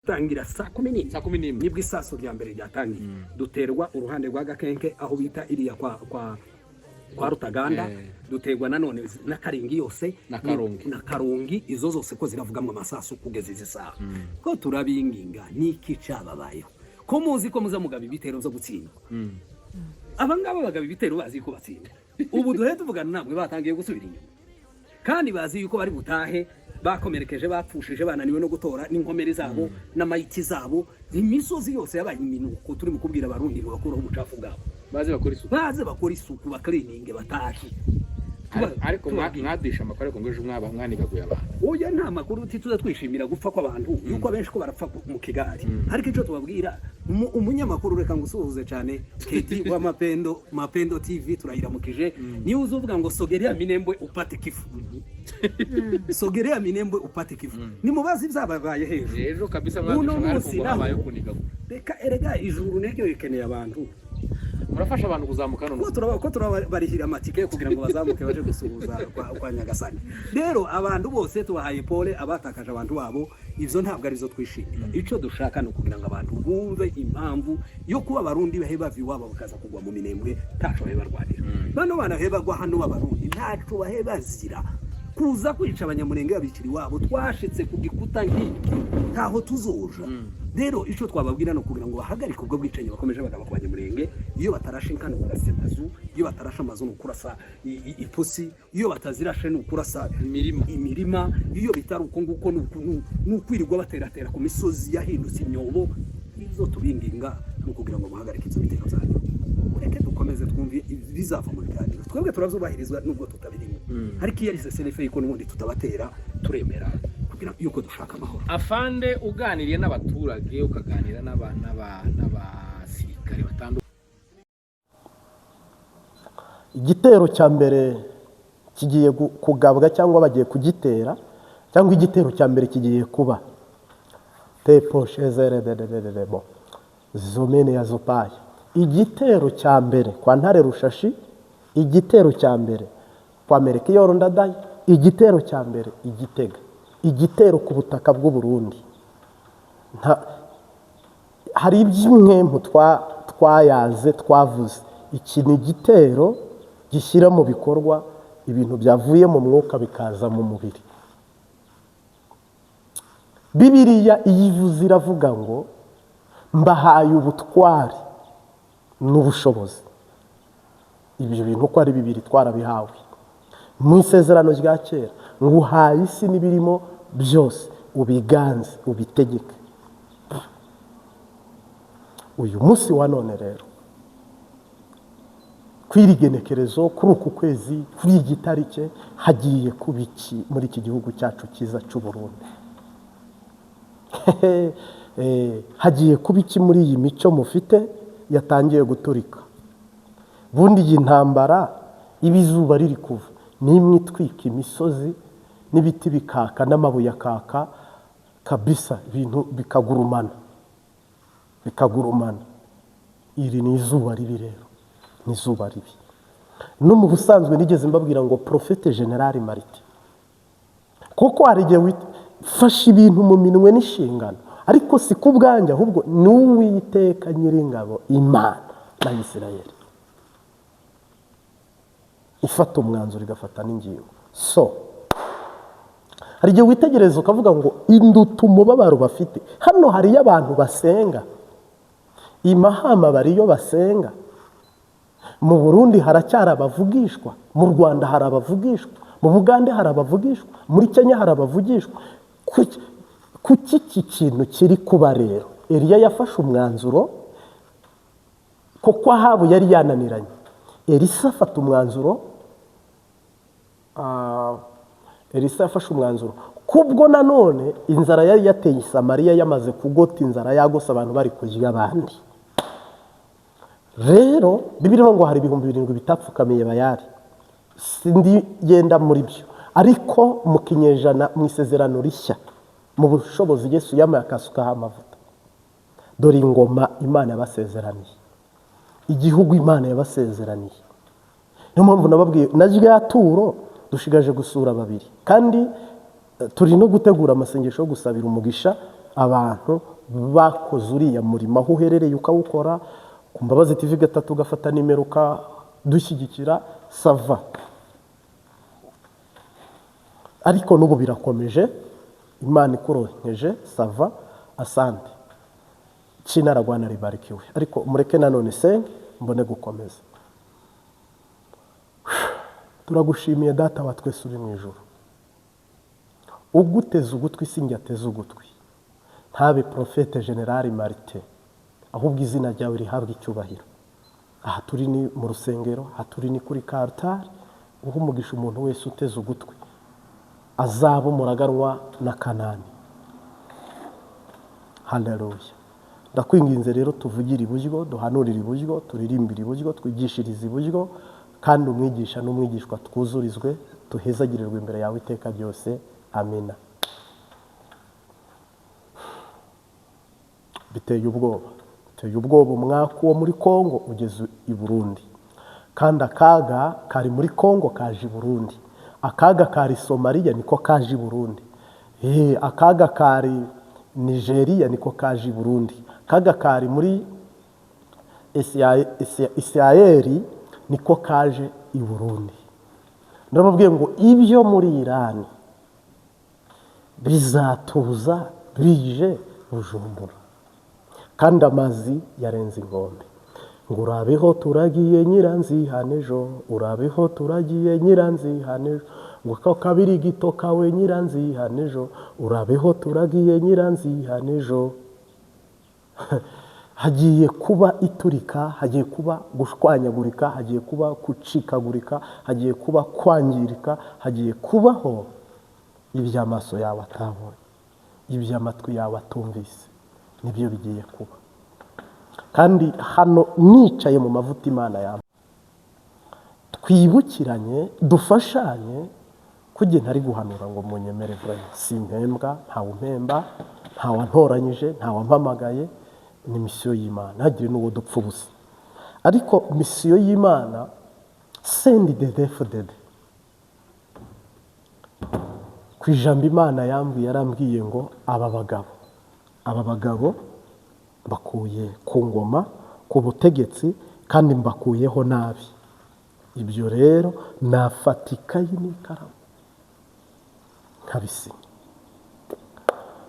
Gutangira saa 11. Saa 11. Nibwo isasu rya mbere ryatangiye. Duterwa uruhande rwa Gakenke, aho bita iriya kwa Rutaganda. Duterwa nanone na Karingi yose. Na Karongi. Na Karongi, izo zose ko ziravugamo amasasu kugeza izi saha. Ko turabinginga, niki cababayeho ko muzi ko muza mugaba ibitero byo gutsindwa? Aba ngaba bagaba ibitero bazi ko batsinda. Ubu duhe tuvugana namwe, batangiye gusubira inyuma, kandi bazi yuko bari butahe bakomerekeje, bapfushije, bananiwe no gutora n'inkomere zabo n'amayiti zabo. Imisozi yose yabaye iminuko. Turi mu kubwira Abarundi ngo bakureho ubucafu bwabo. Baze bakora isuku. Baze bakora isuku, bakarininge, batahe. Ariko mwadisha amakuru, ariko ngo ejo mwaba mwanigaguye abantu. Oya, nta makuru. Tuza twishimira gupfa kw'abantu, yuko abenshi ko barapfa mu Kigali. Ariko icyo tubabwira, umunyamakuru, reka ngusuhuze cyane, Keti wa Mapendo, Mapendo TV, turayiramukije. Niyo uzuvuga ngo "Sogelea Minembwe upate kifo, sogelea Minembwe upate kifo", nimubaze ibyababaye hejuru. Ejo kabisa Uno mwadisha, ariko munsi ngo naho. habayeho kunigagura. Reka erega, ijuru naryo rikeneye abantu. Murafasha abantu kuzamuka none. Ko turabarihira amatike kugira ngo bazamuke baje gusuhuza kwa Nyagasani. Rero abantu bose tubahaye pole, abatakaje abantu babo. Ivyo ntabwo arizo twishimira. Ico dushaka ni ukugira ngo abantu bumve impamvu yo kuba Abarundi bahe bava iwabo bakaza kugwa mu Minembwe. Ntaco bahe barwanira. Bano bana bahe bagwa hano b'Abarundi, ntaco bahe bazira kuza kwica Abanyamurenge babikira iwabo. Twashitse ku gikuta nk'iki, ntaho tuzoja. Rero ico twababwira ni ukugira ngo bahagarike ubwo bwicanyi bakomeje bagaba ku Banyamurenge. Iyo batarashe inkano, barasa amazu. Iyo batarashe amazu, ni ukurasa ipusi. Iyo batazirashe, ni ukurasa imirima. Imirima. Iyo bitari uko nguko, ni ukwirirwa bateratera ku misozi yahindutse imyobo. Izo tubinginga ni ukugira ngo muhagarike ibyo bitero byanyu, mureke dukomeze twumve bizava mu biganiro. Twebwe turabyubahirizwa nubwo tutabirimo, ariko iyo ari cessez-le-feu yuko n'ubundi tutabatera, turemera kugira yuko dushaka amahoro. Afande, uganiriye n'abaturage, ukaganira n'abasirikare batandukanye. Igitero cya mbere kigiye kugabwa cyangwa bagiye kugitera, cyangwa igitero cya mbere kigiye kuba tepo shezere dedededebo zomene ya zopayi. Igitero cya mbere kwa Ntare Rushashi, igitero cya mbere kwa Merekiyoro Ndadaye, igitero cya mbere i Gitega, igitero ku butaka bw'u Burundi. Hari iby'imwempu twayaze, twavuze. Iki ni igitero gishyira mu bikorwa ibintu byavuye mu mwuka bikaza mu mubiri. Bibiliya iyo ivuze iravuga ngo "Mbahaye ubutwari n'ubushobozi." Ibyo bintu uko ari bibiri twarabihawe mu Isezerano rya Kera: "Nguhaye isi n'ibirimo byose, ubiganze, ubitegeke." Uyu munsi wa none rero, kuri iri genekerezo, kuri uku kwezi, kuri iyi tariki, hagiye kuba iki muri iki gihugu cyacu cyiza cy'u Burundi? Hagiye kuba iki muri iyi mico mufite yatangiye guturika? Bundi iyi ntambara iba izuba riri kuva, ni imwe itwika imisozi n'ibiti bikaka n'amabuye akaka kabisa, ibintu bikagurumana, bikagurumana. Iri ni izuba ribi rero, ni izuba ribi. No mu busanzwe nigeze mbabwira ngo prophète général Martin, kuko hari igihe fashe ibintu mu minwe n'inshingano, ariko si ku bwanjye, ahubwo ni Uwiteka Nyiringabo, Imana na Isirayeli, ifata umwanzuro, igafata n'ingingo. So hari igihe witegereza ukavuga ngo induta umubabaro bafite. Hano hariyo abantu basenga, i Mahama bariyo basenga, mu Burundi haracyari abavugishwa, mu Rwanda hari abavugishwa, mu Bugande hari abavugishwa, muri Kenya hari abavugishwa. Kuki iki kintu kiri kuba? Rero Eliya yafashe umwanzuro, kuko Ahabu yari yananiranye. Elisa afata umwanzuro. Elisa yafashe umwanzuro kubwo nanone inzara yari yateye i Samariya, yamaze kugota, inzara yagose, abantu bari kurya abandi. Rero Bibiliya ngo hari 7000 bitapfukamiye Bayari. Sindi yenda muri byo, ariko mu kinyejana, mu Isezerano Rishya, mu bushobozi Yesu yamaye akasukaho amavuta, dore ingoma Imana yabasezeraniye, igihugu Imana yabasezeraniye. Niyo mpamvu nababwiye na rya turo dushigaje gusura babiri, kandi turi no gutegura amasengesho yo gusabira umugisha abantu. Bakoze uriya murimo aho uherereye ukawukora ku Mbabazi TV 3, ugafata nimero ukadushyigikira, ça va. Ariko n'ubu birakomeje, Imana ikuronkeje, ça va, asante. Jina la Bwana libarikiwe. Ariko mureke nanone senge mbone gukomeza. Turagushimiye, Data wa twese uri mu ijuru. Uguteze ugutwi sinjye ateze ugutwi, ntabe Prophète Général Marite, ahubwo izina ryawe rihabwa icyubahiro. Aha turi ni mu rusengero, aha turi ni kuri karutari. Uha umugisha umuntu wese uteze ugutwi, azaba umuraganwa na Kanani. Haleluya! Ndakwinginze rero, tuvugire iburyo, duhanurire iburyo, turirimbire iburyo, twigishirize iburyo, kandi umwigisha n'umwigishwa twuzurizwe, tuhezagirirwe imbere yawe iteka ryose. Amina. Biteye ubwoba, biteye ubwoba. Umwaka wo muri Kongo ugeze i Burundi, kandi akaga kari muri Kongo kaje i Burundi. Akaga kari Somaliya niko kaje i Burundi. Akaga kari Nigeria niko kaje i Burundi. Akaga kari muri Isirayeli niko kaje i Burundi. Ndababwiye ngo ibyo muri Irani bizatuza bije Bujumbura, kandi amazi yarenze inkombe. Ngo urabeho turagiye nyiranzihanejo, urabeho turagiye nyiranzihanejo, ngo ko kabiri gito kawe nyiranzihanejo, urabeho turagiye nyiranzihanejo. Hagiye kuba iturika, hagiye kuba gushwanyagurika, hagiye kuba gucikagurika, hagiye kuba kwangirika, hagiye kubaho iby'amaso yawe atabonye, iby'amatwi yawe atumvise, nibyo bigiye kuba. Kandi hano nicaye mu mavuta Imana yawe, twibukiranye, dufashanye. Kujye ntari guhanura ngo munyemere vraiment, simpembwa, ntawe umpemba, ntawantoranyije, ntawampamagaye. Ni mission y'Imana, ntagire n'uwo dupfa ubusa. Ariko mission y'Imana CNDD-FDD, ku ijambo Imana yambwiye, yarambwiye ngo aba bagabo bakuye ku ngoma, ku butegetsi, kandi mbakuyeho nabi. Ibyo rero nafata ikayi n'ikaramu nkabisinya.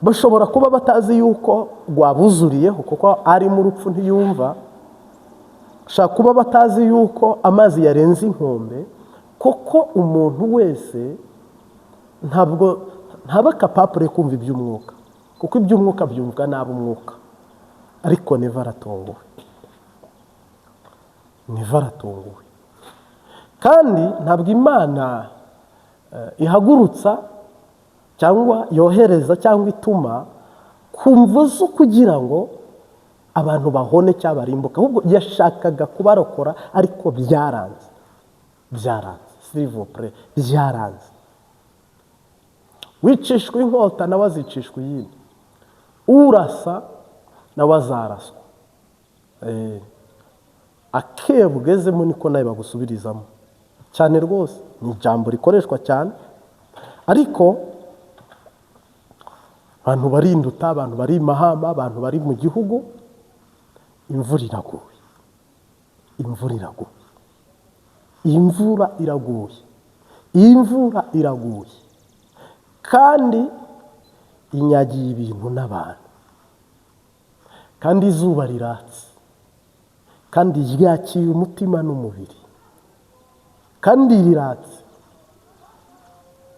Bashobora kuba batazi yuko rwabuzuriyeho, kuko ari mu rupfu ntiyumva. Bashobora kuba batazi yuko amazi yarenze inkombe, kuko umuntu wese ntabwo ntaba capable kumva iby'umwuka, kuko iby'umwuka byumvwa n'ab'umwuka. Ariko Neva aratunguwe, Neva aratunguwe. Kandi ntabwo Imana ihagurutsa cyangwa yohereza cyangwa ituma ku mvo zo kugira ngo abantu bahone cyangwa barimbuke, ahubwo yashakaga kubarokora, ariko byaranze, byaranze, s'il vous plaît, byaranze. Wicishwa inkota nawe azicishwa iyindi, urasa nawe azaraswa. Akebo ugezemo niko nawe bagusubirizamo cyane rwose. Ni ijambo rikoreshwa cyane, ariko abantu bari Nduta, abantu bari i Mahama, abantu bari mu gihugu, imvura iraguye, imvura iraguye, imvura iraguye, imvura iraguye, kandi inyagiye ibintu n'abantu, kandi izuba riratse, kandi ryakiye umutima n'umubiri, kandi riratse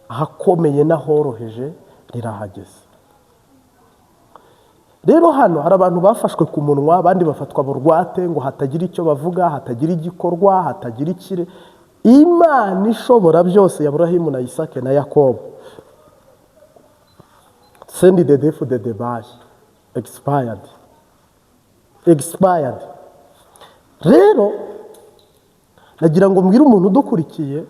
ahakomeye n'ahoroheje rirahageze. Rero hano hari abantu bafashwe ku munwa, abandi bafatwa burwate ngo hatagira icyo bavuga, hatagira igikorwa, hatagira ikire. Imana ishobora byose ya Burahimu na Isake na Yakobo, CNDD-FDD bye, expired, expired. Rero nagira ngo mbwire umuntu udukurikiye,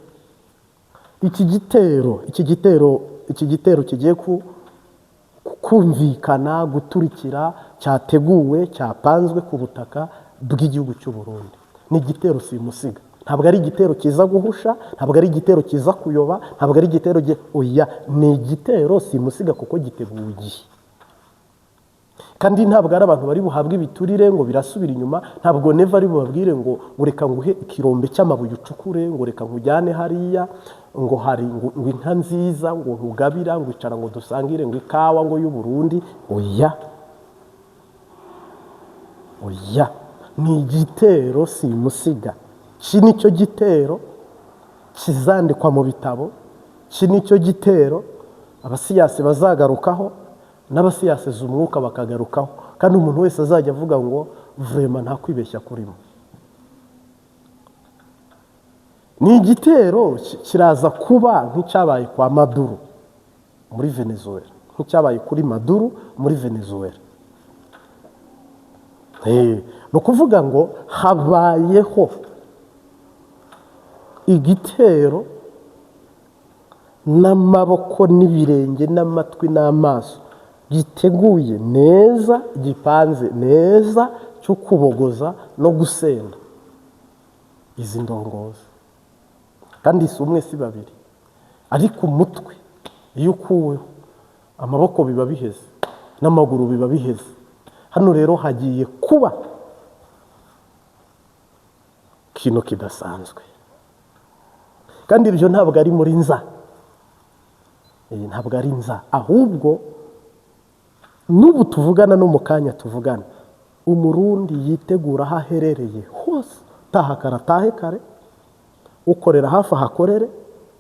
iki gitero, iki gitero, iki gitero kigiye kumvikana, guturikira, cyateguwe, cyapanzwe ku butaka bw'igihugu cy'u Burundi, ni igitero simusiga. Ntabwo ari igitero kiza guhusha, ntabwo ari igitero kiza kuyoba, ntabwo ari igitero oya, ni igitero simusiga, kuko giteguwe igihe. Kandi ntabwo ari abantu bari buhabwe ibiturire ngo birasubira inyuma. Ntabwo Neva ari bubabwire ngo reka nguhe ikirombe cy'amabuye ucukure, ngo reka nkujyane hariya, ngo hari ngo inka nziza, ngo nkugabira, ngo icara, ngo dusangire, ngo ikawa ngo y'u Burundi. Oya, oya, ni igitero simusiga. Iki ni cyo gitero kizandikwa mu bitabo, iki ni cyo gitero abasiyasi bazagarukaho, n'abasiyasiza umwuka bakagarukaho, kandi umuntu wese azajya avuga ngo vraiment nta kwibeshya kurimo. Ni igitero kiraza kuba nk'icyabaye kwa Maduro muri Venezuela, nk'icyabaye kuri Maduro muri Venezuela. Ni ukuvuga ngo habayeho igitero n'amaboko n'ibirenge n'amatwi n'amaso giteguye neza, gipanze neza, cyo kubogoza no gusenda izi ndongozi. Kandi si umwe, si babiri, ariko umutwe iyo ukuweho amaboko biba biheze n'amaguru biba biheze. Hano rero hagiye kuba ikintu kidasanzwe, kandi ibyo ntabwo ari muri nza, ntabwo ari nza, ahubwo n'ubu tuvugana no mu kanya tuvugana, Umurundi yitegura aho aherereye hose, taha kare atahe kare, ukorera hafi ahakorere.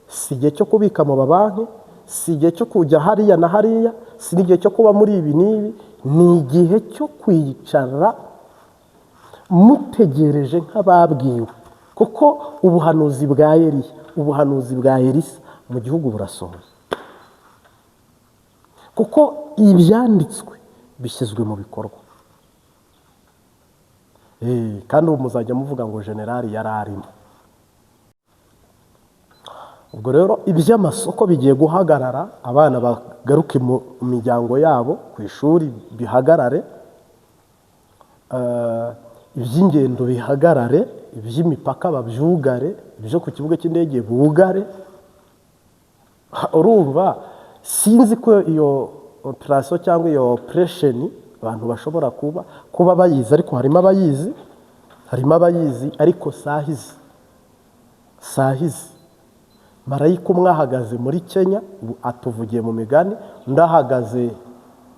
Si igihe cyo kubika mu mabanki, si igihe cyo kujya hariya na hariya, si n'igihe cyo kuba muri ibi n'ibi, ni igihe cyo kwicara mutegereje nk'ababwiwe, kuko ubuhanuzi bwa Eliya, ubuhanuzi bwa Elisa mu gihugu burasohoye, kuko ibyanditswe bishyizwe mu bikorwa. Kandi ubu muzajya muvuga ngo generali yari arimo. Ubwo rero iby'amasoko bigiye guhagarara, abana bagaruke mu miryango yabo, ku ishuri bihagarare, iby'ingendo bihagarare, iby'imipaka babyugare, ibyo ku kibuga cy'indege bugare. Urumva sinzi ko iyo operasiyo cyangwa iyo operation abantu bashobora kuba bayizi, ariko harimo abayizi, harimo abayizi, ariko sahizi sahizi marayika umwe ahagaze muri Kenya, ubu atuvugiye mu migani, undi ahagaze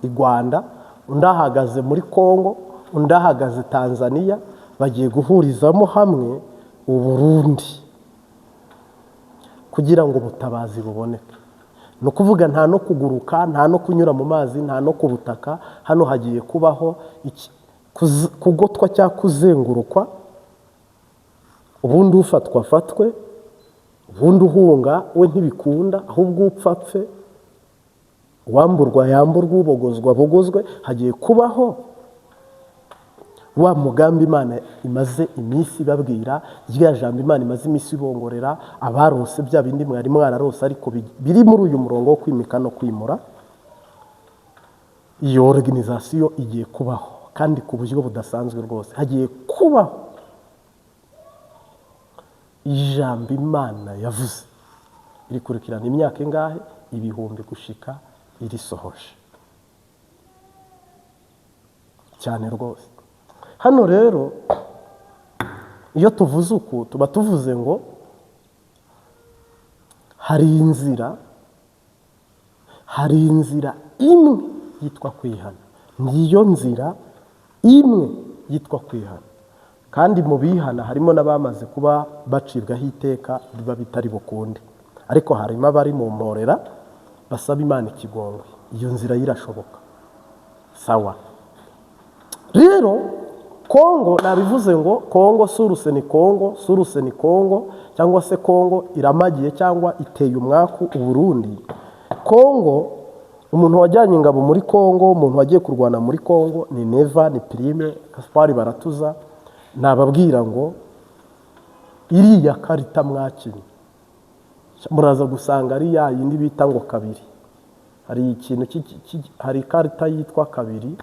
i Rwanda, undi ahagaze muri Kongo, undi ahagaze Tanzania, bagiye guhurizamo hamwe Uburundi kugira ngo ubutabazi buboneke. Ni ukuvuga nta no kuguruka, nta no kunyura mu mazi, nta no ku butaka. Hano hagiye kubaho kugotwa cyangwa kuzengurukwa, ubundi ufatwa afatwe, ubundi uhunga we ntibikunda, ahubwo upfa apfe, uwamburwa yamburwe, ubogozwa abogozwe. Hagiye kubaho wa mugambi Imana imaze iminsi ibabwira, rya jambo Imana imaze iminsi ibongorera, abarose bya bindi mwari mwararose, ariko biri muri uyu murongo wo kwimika no kwimura. Iyo organisation igiye kubaho kandi ku buryo budasanzwe rwose. Hagiye kubaho ijambo Imana yavuze irikurikirana imyaka ingahe, ibihumbi, gushika irisohoje cyane rwose. Hano rero iyo tuvuze uku, tuba tuvuze ngo hari inzira, hari inzira imwe yitwa kwihana, niyo nzira imwe yitwa kwihana. Kandi mu bihana harimo n'abamaze kuba bacibwaho iteka biba bitari bukunde, ariko harimo abari mu mporera basaba Imana ikigongwe. Iyo nzira irashoboka. Sawa rero, Kongo nabivuze ngo Kongo source ni Kongo, source ni Kongo, cyangwa se Kongo iramagiye cyangwa iteye umwaku Uburundi. Kongo, umuntu wajyanye ingabo muri Kongo, umuntu wagiye kurwana muri Kongo ni Neva, ni Prime Gaspard Baratuza. Nababwira ngo iriya karita mwakinnye muraza gusanga ari ya yindi bita ngo kabiri. Hari ikintu hari ikarita yitwa kabiri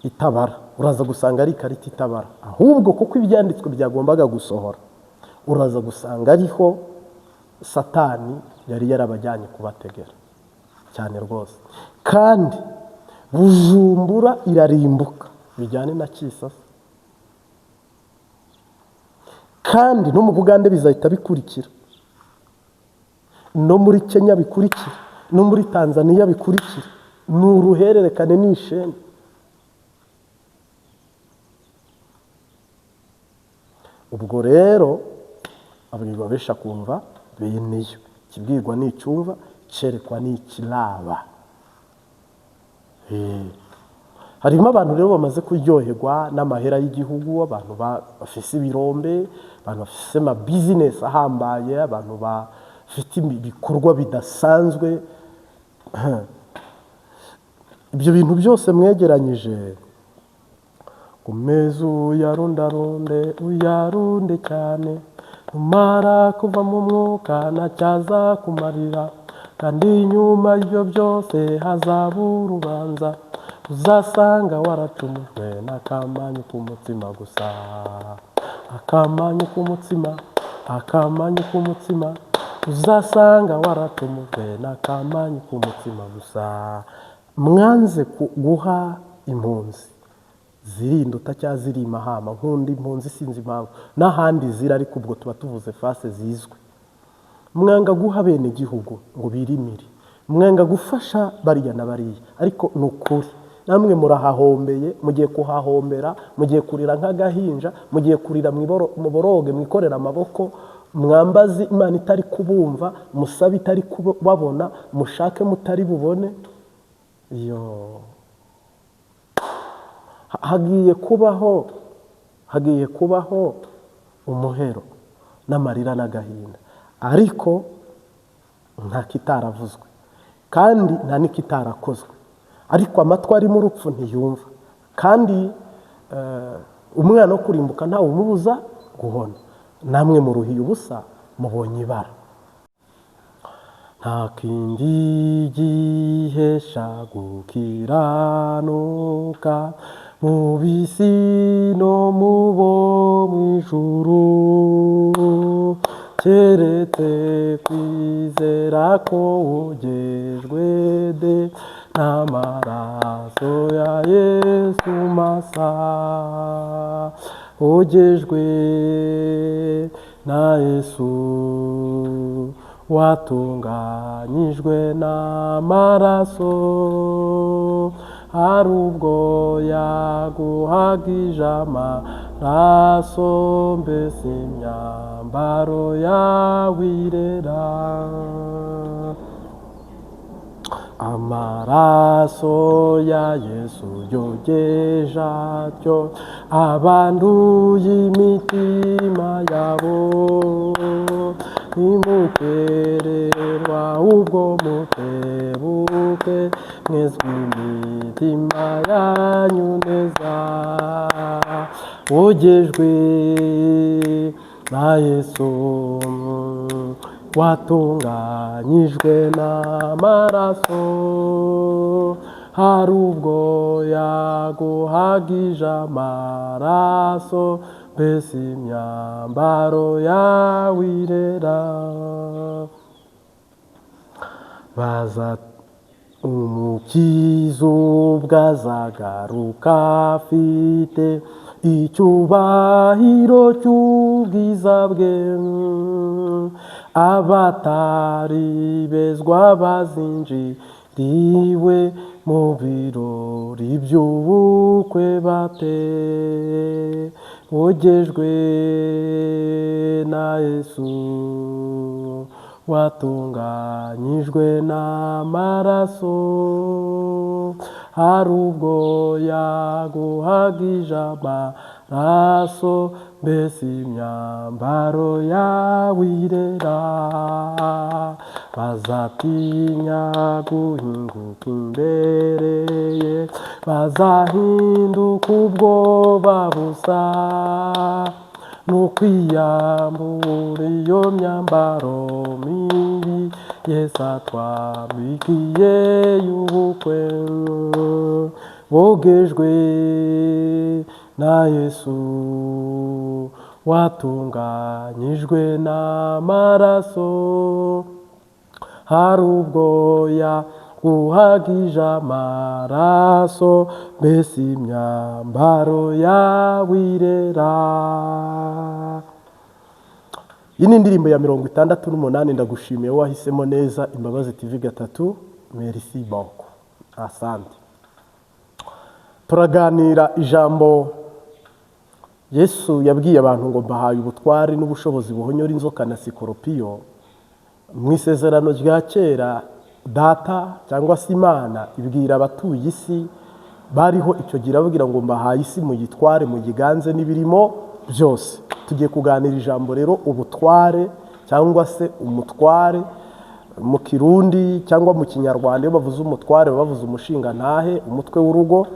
itabara, uraza gusanga ari ikarita itabara, ahubwo kuko ibyanditswe byagombaga gusohora, uraza gusanga ariho Satani yari yarabajyanye kubategera cyane rwose. Kandi Bujumbura irarimbuka bijyane na Kisasa, kandi no mu Bugande bizahita bikurikira, no muri Kenya bikurikira, no muri Tanzania bikurikira. Ni uruhererekane, ni isheni. Ubwo rero abwirwa benshi akumva bene yo, ikibwirwa ni icyumva, icyerekwa ni ikiraba. Harimo abantu rero bamaze kuryoherwa n'amahera y'igihugu, abantu bafise ibirombe, abantu bafise ama business ahambaye, abantu bafite ibikorwa bidasanzwe. Ibyo bintu byose mwegeranyije, kumeza uyarundarunde uyarunde cyane, numara kuva mu mwuka ntacyaza kumarira, kandi nyuma y'ibyo byose hazaba urubanza, uzasanga waracumujwe n'akamanyu k'umutsima gusa. Akamanyu k'umutsima, akamanyu k'umutsima, uzasanga waracumujwe n'akamanyu k'umutsima gusa. Mwanze guha impunzi zirinduta cyangwa ziri imahama, nkunda impunzi sinzi impamvu n'ahandi ziri, ariko ubwo tuba tuvuze fase zizwi. Mwanga guha bene gihugu ngo birimire, mwanga gufasha bariya na bariya, ariko ni ukuri namwe murahahombeye, mugiye kuhahombera, mugiye kurira nk'agahinja, mugiye kurira muboroge, mwikorera amaboko, mwambaze Imana itari kubumva, musabe itari kubabona, mushake mutari bubone. Yo, hagiye kubaho, hagiye kubaho umuhero n'amarira n'agahinda, ariko nta kitaravuzwe kandi nta n'ikitarakozwe, ariko amatwi arimo urupfu ntiyumva, kandi umwana wo kurimbuka ntawe umubuza guhona. Namwe muruhiye ubusa mubonye ibara. Nta kindi gihesha gukiranuka mu bisi no mu bo mw'ijuru, keretse kwizera ko wogejwe de n'amaraso ya Yesu masa, wogejwe na Yesu, watunganyijwe n'amaraso, hari ubwo yaguhagije amaraso, mbese imyambaro yawe irera. Amaraso ya Yesu yogeje atyo abanduye imitima yabo, ntimukererwa ubwo mutebuke, mwezwe imitima yanyu neza, wogejwe na Yesu, watunganyijwe n'amaraso, hari ubwo yaguhagije amaraso, mbese imyambaro yawe irera. Baza umukiza ubwo azagaruka afite icyubahiro cy'ubwiza bwe, abatari bezwa bazinjiriwe mu birori by'ubukwe bate, wogejwe na Yesu, watunganyijwe n'amaraso, hari ubwo yaguhagije amaraso, mbese imyambaro yawe irera. Bazatinya guhinguka imbere ye, bazahinduka ubwoba busa, n'ukwiyambura iyo myambaro mibi Yesu atwambikiye y'ubukwe, bogejwe na Yesu, watunganyijwe n'amaraso, hari ubwo Kuhagije amaraso, mbese imyambaro yawe irera. Iyi ni indirimbo ya 68. Ndagushimiye wahisemo neza Imbabazi TV 3. Merci beaucoup, asante. Turaganira ijambo Yesu yabwiye abantu ngo: "Mbahaye ubutware n'ubushobozi buhonyora inzoka na sikoropiyo." Mu Isezerano rya Kera, Data cyangwa se Imana ibwira abatuye isi bariho icyo gihe, irababwira ngo: "Mbahaye isi, muyitware, muyiganze n'ibirimo byose." Tugiye kuganira ijambo rero ubutware cyangwa se umutware. Mu Kirundi cyangwa mu Kinyarwanda, iyo bavuze umutware baba bavuze umushingantahe, umutwe w'urugo.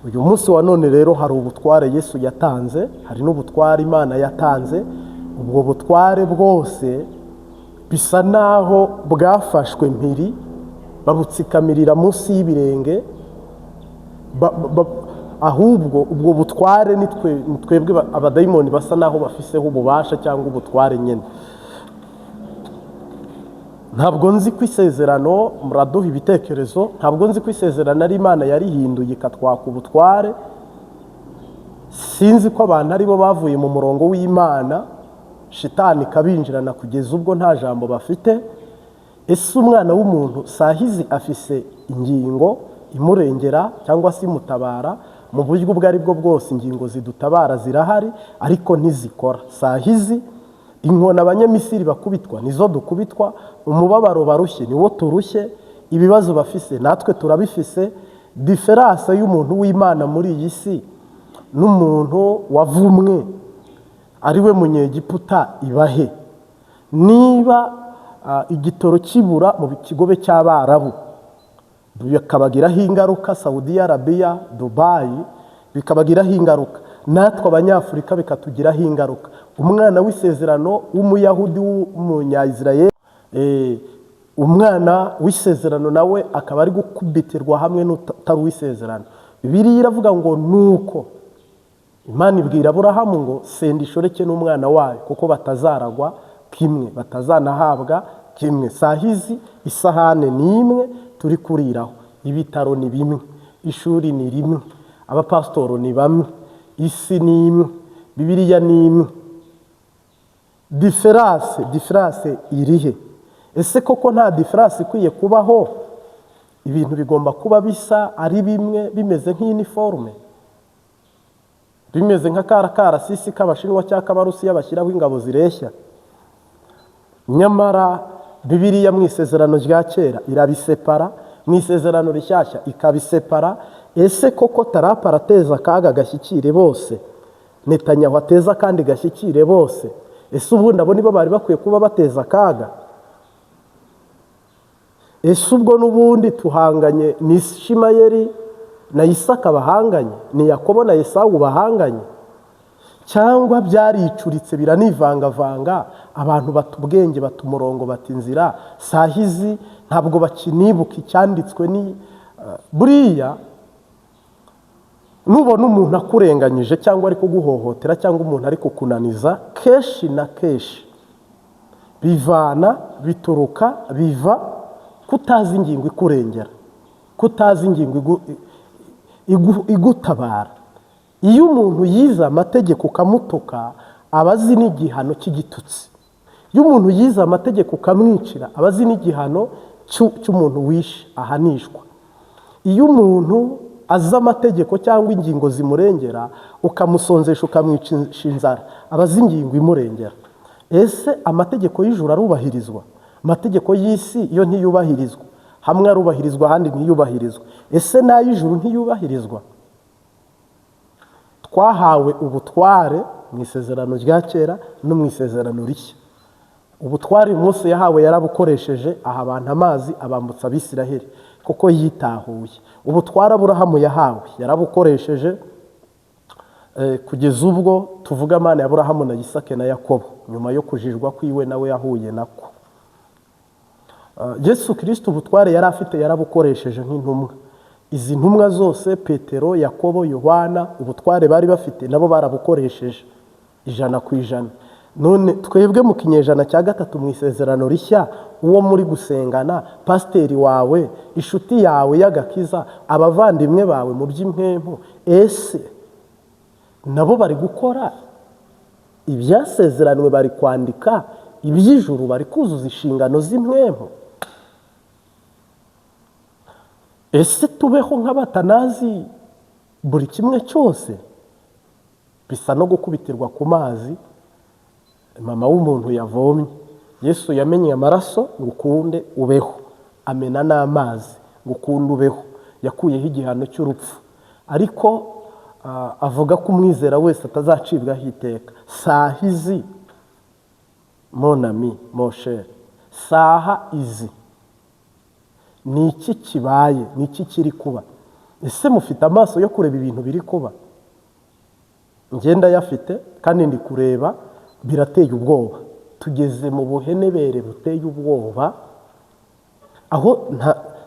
Uyu munsi wa none rero hari ubutware Yesu yatanze, hari n'ubutware Imana yatanze. Ubwo butware bwose bisa naho bwafashwe mpiri, babutsikamirira munsi y'ibirenge. Ahubwo ubwo butware ni twebwe abadayimoni basa naho bafiseho ububasha cyangwa ubutware nyine. Ntabwo nzi ko isezerano, muraduha ibitekerezo, ntabwo nzi ko isezerano ari Imana yarihinduye ikatwaka ubutware. Sinzi ko abantu aribo bavuye mu murongo w'Imana, shitani ikabinjirana kugeza ubwo nta jambo bafite. Ese umwana w'umuntu sahizi afise ingingo imurengera cyangwa se imutabara mu buryo ubwo ari bwo bwose? Ingingo zidutabara zirahari, ariko ntizikora. Sahizi inkoni Abanyamisiri bakubitwa nizo dukubitwa, umubabaro barushye niwo turushye, ibibazo bafise natwe turabifise. Différence y'umuntu w'Imana muri iyi si n'umuntu wavumwe ari we Munyegiputa ibahe? Niba igitoro kibura mu kigobe cy'Abarabu bikabagiraho ingaruka, Saudiya Arabiya, Dubayi bikabagiraho ingaruka, natwe Abanyafurika bikatugiraho ingaruka. Umwana w'isezerano w'Umuyahudi, w'Umunyayisirayeli, umwana w'isezerano nawe akaba ari gukubitirwa hamwe n'utari uw'isezerano. Bibiliya iravuga ngo nuko Imana ibwira Aburahamu ngo: "Senda ishoreke n'umwana wayo, kuko batazaragwa kimwe, batazanahabwa kimwe." Sahizi isahane ni imwe turi kuriraho, ibitaro ni bimwe, ishuri ni rimwe, abapasitoro ni bamwe, isi ni imwe, Bibiliya ni imwe. Différence irihe? Ese koko nta différence ikwiye kubaho? Ibintu bigomba kuba bisa, ari bimwe, bimeze nk'iniforume, bimeze nka kara karasisi k'Abashinwa cyangwa k'Abarusiya bashyiraho ingabo zireshya. Nyamara Bibiliya mu Isezerano rya Kera irabisepara, mu Isezerano Rishyashya ikabisepara. Ese koko Trump arateza akaga gashyikire bose, Netanyahu ateza kandi gashyikire bose? Ese ubundi abo nibo bari bakwiye kuba bateza akaga? Ese ubwo n'ubundi tuhanganye ni Ishimayeli na Isaka bahanganye, ni Yakobo na Esawu bahanganye, cyangwa byaricuritse biranivangavanga, abantu bata ubwenge, bata umurongo, bata inzira? Sahizi ntabwo bakinibuka icyanditswe. Ni buriya nubona umuntu akurenganyije cyangwa ari kuguhohotera cyangwa umuntu ari kukunaniza, kenshi na kenshi bivana, bituruka, biva kutazi ingingo ikurengera, kutazi ingingo igutabara. Iyo umuntu yize amategeko ukamutuka, aba azi n'igihano cy'igitutsi. Iyo umuntu yize amategeko ukamwicira, aba azi n'igihano cy'umuntu wishe ahanishwa. Iyo umuntu azi amategeko cyangwa ingingo zimurengera, ukamusonzesha, ukamwicisha inzara, aba azi ingingo imurengera. Ese amategeko y'ijuru arubahirizwa? Amategeko y'isi yo ntiyubahirizwa. Hamwe arubahirizwa, ahandi ntiyubahirizwa. Ese n'ay'ijuru ntiyubahirizwa? Twahawe ubutware mu Isezerano rya Kera no mu Isezerano Rishya. Ubutware Mose yahawe yarabukoresheje, aha abantu amazi, abambutsa Abisiraheli kuko yitahuye. Ubutware Aburahamu yahawe yarabukoresheje, kugeza ubwo tuvuga Imana ya Aburahamu na Isake na Yakobo. Nyuma yo kujijwa kwiwe nawe yahuye nako. Yesu Kirisito ubutware yari afite yarabukoresheje nk'intumwa. Izi ntumwa zose, Petero, Yakobo, Yohana, ubutware bari bafite nabo barabukoresheje 100%. None twebwe mu kinyejana cya gatatu mu Isezerano Rishya Uwo muri gusengana, pasiteri wawe, inshuti yawe y'agakiza, abavandimwe bawe mu by'impwemu, ese nabo bari gukora ibyasezeranwe? Bari kwandika iby'ijuru? Bari kuzuza inshingano z'impwemu? Ese tubeho nk'abatanazi buri kimwe cyose? Bisa no gukubitirwa ku mazi mama w'umuntu yavomye. Yesu yamenye amaraso ngo ukunde ubeho, amena n'amazi ngo ukunde ubeho, yakuyeho igihano cy'urupfu, ariko avuga ko umwizera wese atazacibwaho iteka. Saha izi, mon ami, mon cher, saha izi ni iki kibaye? Ni iki kiri kuba? Ese mufite amaso yo kureba ibintu biri kuba? Ngenda yafite kandi ndi kureba, birateye ubwoba. Tugeze mu buhenebere buteye ubwoba, aho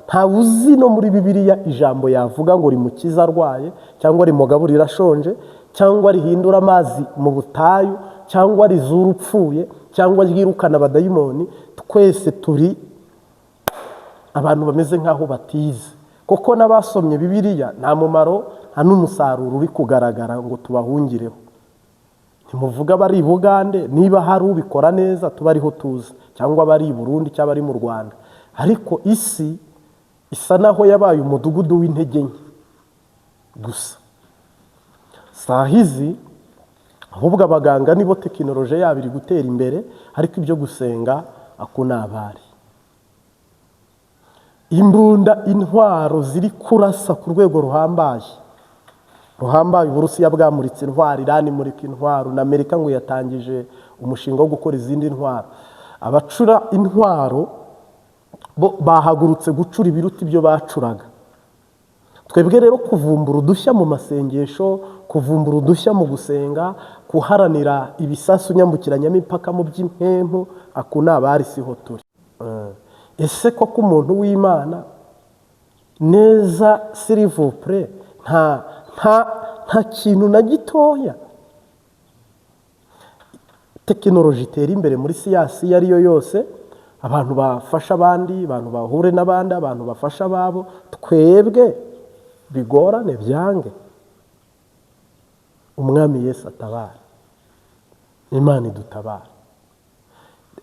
ntawe uzi no muri Bibiliya ijambo yavuga ngo rimukize arwaye, cyangwa rimugaburire ashonje, cyangwa rihindura amazi mu butayu, cyangwa rizura upfuye, cyangwa ryirukana abadayimoni. Twese turi abantu bameze nk'aho batize, kuko n'abasomye Bibiliya nta mumaro, nta n'umusaruro uri kugaragara ngo tubahungireho. Ntimuvuga bari i Bugande, niba hari ubikora neza tuba ariho tuzi, cyangwa bari i Burundi, cyangwa bari mu Rwanda, ariko isi isa naho yabaye umudugudu w'intege nke gusa saha izi. Ahubwo abaganga nibo tekinoloji yabo iri gutera imbere, ariko ibyo gusenga ako ni abari. Imbunda, intwaro ziri kurasa ku rwego ruhambaye ruhambaye. Uburusiya bwamuritse intwaro, Irani imurika intwaro, na Amerika ngo yatangije umushinga wo gukora izindi ntwaro. Abacura intwaro bo bahagurutse gucura ibiruta ibyo bacuraga. Twebwe rero kuvumbura udushya mu masengesho, kuvumbura udushya mu gusenga, guharanira ibisasu nyambukiranyamipaka mu by'impemu, aku ni abari, siho turi. Ese koko umuntu w'Imana neza, s'il vous plaît, nta kintu na gitoya? Tekinoloji itera imbere muri siyansi iyo ari yo yose, abantu bafasha abandi, abantu bahure n'abandi, abantu bafasha ababo, twebwe bigorane byange. Umwami Yesu atabara, Imana idutabara.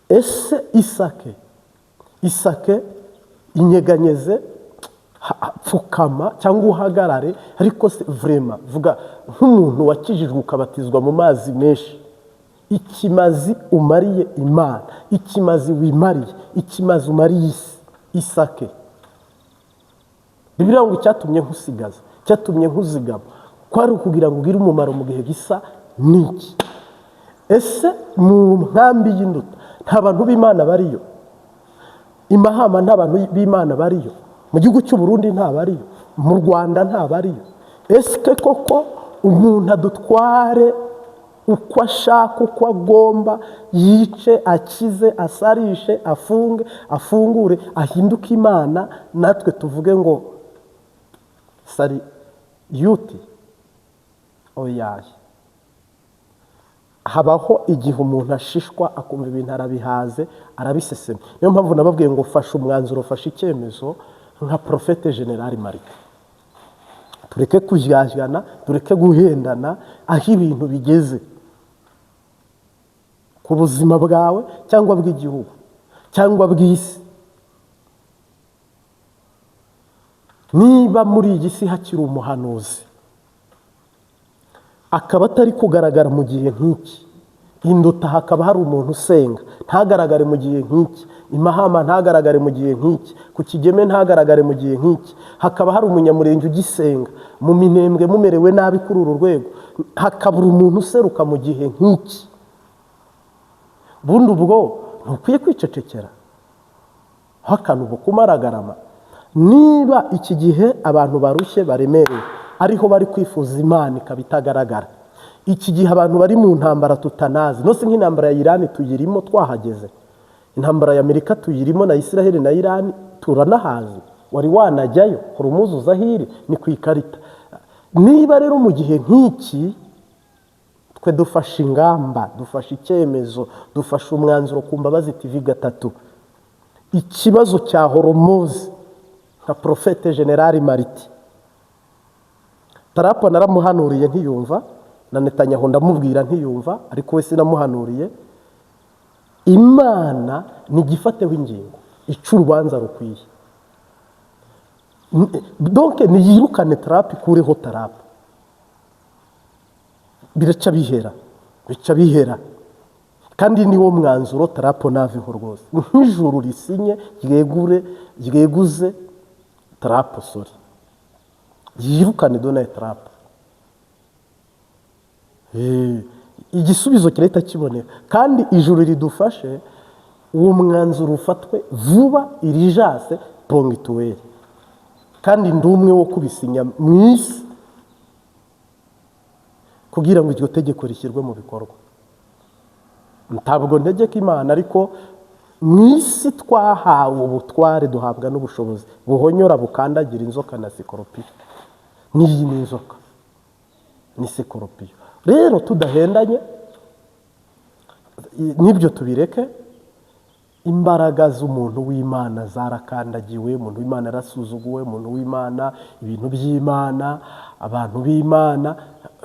Ese isake isake inyeganyeze, pfukama cyangwa uhagarare, ariko se vraiment vuga nk'umuntu wakijijwe ukabatizwa mu mazi menshi, ikimazi umariye Imana, ikimazi wimariye, ikimazi umariye isi? Isake, Bibiliya ngo icyatumye nkusigaza, icyatumye nkuzigama, kwari ukugira ngo ugire umumaro mu gihe gisa n'iki. Ese mu nkambi y'Induta nta bantu b'Imana bariyo? Imahama nta bantu b'Imana bariyo? Mu gihugu cy'u Burundi nta bariyo? Mu Rwanda nta bariyo? Ese koko umuntu adutware uko ashaka, uko agomba, yice, akize, asarishe, afunge, afungure, ahinduke Imana, natwe tuvuge ngo sari yuti? Oyaye, habaho igihe umuntu ashishwa, akumva ibintu arabihaze, arabisesema. Niyo mpamvu nababwiye ngo fashe umwanzuro, fashe icyemezo nka Prophète Général Marike. Tureke kujyajyana, tureke guhendana. Aho ibintu bigeze ku buzima bwawe cyangwa bw'igihugu cyangwa bw'isi, niba muri iyi si hakiri umuhanuzi akaba atari kugaragara mu gihe nk'iki, Induta hakaba hari umuntu usenga ntagaragare mu gihe nk'iki, Imahama ntagaragare mu gihe nk'iki, ku Kigeme ntagaragare mu gihe nk'iki, hakaba hari Umunyamurenge ugisenga mu Minembwe mumerewe nabi kuri uru rwego, hakabura umuntu useruka mu gihe nk'iki, bundi ubwo ntukwiye kwicecekera hakana ubu kumaragarama. Niba iki gihe abantu barushye, baremerewe, ariho bari kwifuza Imana ikaba itagaragara, iki gihe abantu bari mu ntambara tutanazi, no si nk'intambara ya Irani tuyirimo twahageze, intambara ya Amerika tuyirimo na Israel na Irani turanahazi, wari wanajyayo Hormuz ahiri ni ku ikarita. Niba rero mu gihe nk'iki twe dufashe ingamba, dufashe icyemezo, dufashe umwanzuro ku Mbabazi TV 3. Ikibazo cya Hormuz, nka Prophète Général Mariti, Trump naramuhanuriye ntiyumva, na Netanyahu ndamubwira ntiyumva, ariko we sinamuhanuriye. Imana ntigifateho ingingo, ica urubanza rukwiye. Donc niyirukane Trump, ikureho Trump, biraca bihera, bica bihera. Kandi niwo mwanzuro. Trump naveho rwose, nk'ijuru risinye, ryegure, ryeguze Trump, sorry, yirukane Donald Trump. Igisubizo kirahita kiboneka. Kandi ijuru ridufashe, uwo mwanzuro ufatwe vuba, irijase ponctuel. Kandi ndi umwe wo kubisinya mu isi kugira ngo iryo tegeko rishyirwe mu bikorwa. Ntabwo ntegeka Imana, ariko mu isi twahawe ubutware, duhabwa n'ubushobozi buhonyora, bukandagira inzoka na sikoropiyo. N'iyi ni inzoka, ni sikoropiyo. Rero tudahendanye n'ibyo tubireke. Imbaraga z'umuntu w'Imana zarakandagiwe, umuntu w'Imana yarasuzuguwe, umuntu w'Imana, ibintu by'Imana, abantu b'Imana.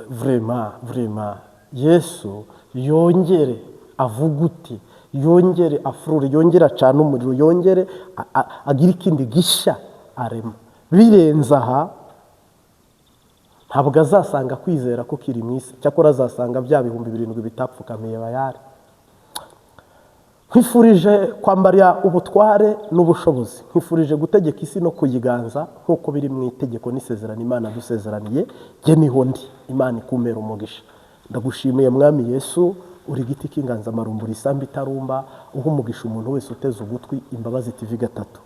Vraiment, vraiment, Yesu yongere avuga uti, yongere afurure, yongere acane umuriro, yongere agire ikindi gishya arema birenze aha. Ntabwo azasanga kwizera ko kiri mu isi, cyakora azasanga bya 7000 bitapfukamiye Bayari. Nkwifurije kwambara ubutware n'ubushobozi, nkwifurije gutegeka isi no kuyiganza nk'uko biri mu itegeko n'isezerano Imana dusezeraniye. Jye niho ndi. Imana ikumera umugisha. Ndagushimiye Mwami Yesu, uri igiti cy'inganzamarumbu, isambu itarumba. Uha umugisha umuntu wese uteze ugutwi Imbabazi TV gatatu,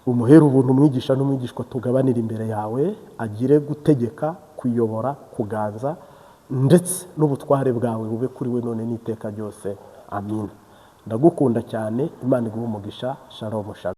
umuhere ubuntu, umwigisha n'umwigishwa tugabanira imbere yawe, agire gutegeka, kuyobora, kuganza, ndetse n'ubutware bwawe bube kuri we none n'iteka ryose. Amina. Ndagukunda cyane. Imana iguhe umugisha. Shalom, shalom.